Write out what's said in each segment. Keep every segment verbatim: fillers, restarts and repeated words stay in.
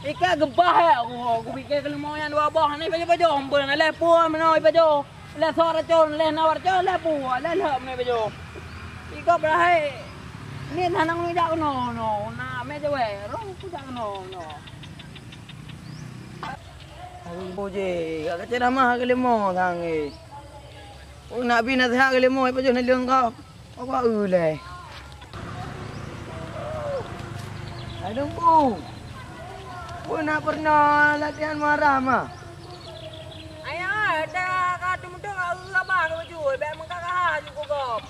Ikat geubah, eh. Oh, kupike keuleumô nyang dua boh ni pajoh-pajoh, hempeu na lhèe pue meunoe pajoh. Lhèe soe racôn, lhèe na racôn, lhèe pue, lhèe lheueh meunoe pajoh. Ikat beuhai. Ni hana ngeujak keunoe, no. Na mé jawé, roh kujak keunoe, no. Aduh, boh jih, gak kacamata keuleumô sang, eh. Oh, nak bi naseuhat keuleumô, pajoh na leueng kau. Apa eu lé? Hai Teungku. Peue na pernah latihan marah ma? Ayah, ada ka teumeudoh ka eu abah ka baju, bèk meuka kaha ju kugop.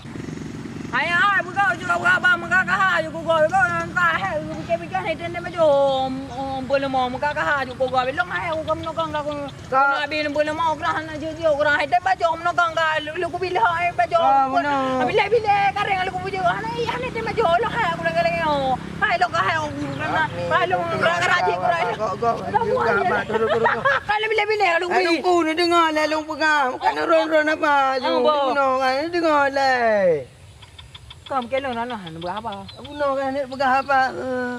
Ayah, meuka ju ka abah meuka kaha ju kugop. Kau nyang ka hai, pikir-pikir hai teuntèe baju. Oh, oh, beuleumô meuka kaha ju kugop. Long hai, aku kamoe nokong ka aku. Ka. Kena abi neubeuleumô, ukrah hana jeuet-jeuet, ukrah hai teuh bajoe meunokong ka lu-, lukubi lheueh hai bajoe. Ah, beuna. Bilé-bilé kareng lukubi jeuet, hana, hana teuh bajoe, lheueh hai ukrah kareng nyoe. Hai lheueh ka hai ukrah, hai lheueh ukrah karaji ukrah. Go, go, go. Hai bilé-bilé lukubi. Hai Teungku, neudeungoe lé lôn peugah, bukan neuron-ron apa ju. Ah, bah. Neudeungoe lé. Kam kelong na, na, na peugah apa? Bunoe kan, ni peugah apa? Eh.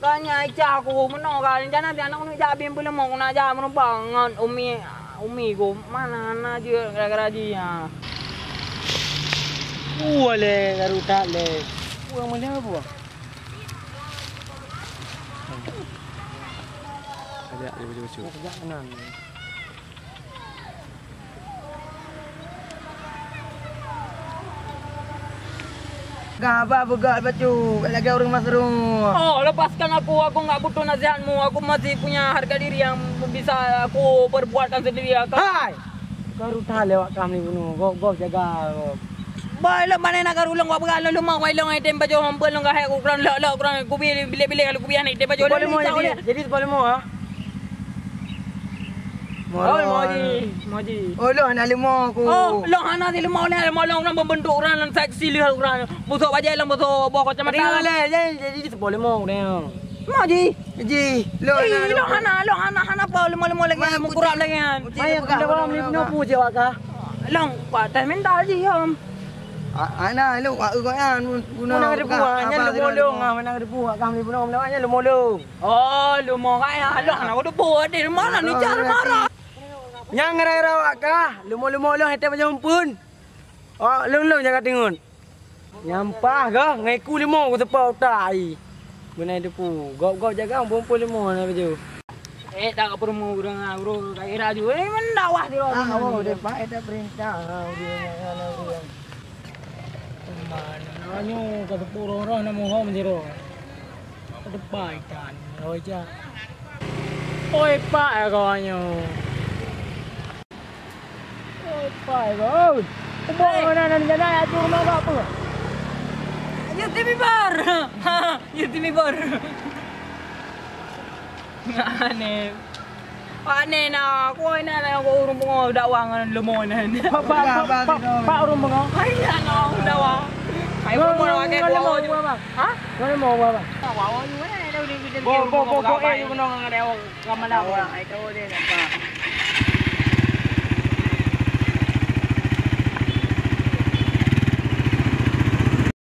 Ka nyan Ica ku meunoe ka rencana si aneuk neuk jak bim peuleumô, ku na jak meurumpok ngon umi, umi ku. Mana na jeuet gara-gara jih, ha. Wah lé, garu that lé. Wah, mana buah? Ajak dia baca-baca. Oh, kejak kanan. Gaba beugah bacut, lagèe ureueng masrum. Oh, lepaskan aku, aku enggak butuh nasihatmu. Aku masih punya harga diri yang bisa aku perbuatkan sendiri. Aku Hai! Karu that lé wak kam ni bunoe. Gob, gob jaga, gob. Boh, lôn pane na karu lôn, wak peugah lôn, lôn mak wai lôn, ai tem bajoh hampeu lôn, gahèe ku kron lok, lok kron, kubi bilé-bilé, kalau kubi aneuk tem bajoh lôn. Jadi, jadi sepuluh lima, ha? Oh, lima ji, lima ji. Oh, lôn hana leumo ku. Oh, lôn hana leumo, lôn leumo lôn, lôn beubentuk urang, lôn seksi lheueh urang. Busok bajèe lôn, busok boh kacamata. Tinggal lé, jadi, jadi sepuluh lima ku tengok. Lima ji. Ji, lôn hana, lôn hana, hana apa leumo-leumo lagèe nyan, meukurap lagèe nyan. Maya ku leumo, leumo pu je wak ka. Lôn kuat teh mental ji, om. Hana, lôn wak eu kok nyan, guna. Mana ada buah, nyan leumo lôn, ah, mana ada buah, kami bunoe lewat nyan leumo lôn. Oh, leumo kaya, alah, nak udah buat deh, mana ni cara marah. Nyang raya-raya wak kah, leumo-leumo lôn hete macam pun. Oh, lôn-lôn jaga tingun. Nyampah gah, ngai ku leumo ku seupah utak ai. Beunai teupeu, gob-gob jaga, pun-pun leumo na baju. Eh, tak perlu urang, urang, tak kira ju. Eh, mendakwah di rumah. Ah, oh, dia pakai dah perintah, ah, dia yang, yang, yang. Mana nyoe ka teupeu roh-roh na muhom siro. Ka depan ikan, roh ija. Oi, pak ya kawan nyoe. Oi, pak ya kawan. Ubok mana nan jana ya tu rumah apa? Justin Bieber. Justin Bieber. Aneh. Pane na, koi na, na, koi ureueng pungo dakwah ngon leumo nan. Pak, pak, pak, pak, pak ureueng pungo. Hai, na, na, dakwah. Hai, ureueng pungo, pakai leumo, bang. Ha? Ngon leumo, bang. Dakwah, oh, you mana, na, udah, udah, bo, bo, bo, bo, eh, you pungo ngon dakwah, ka mana, bang? Hai, kau deh, nampak.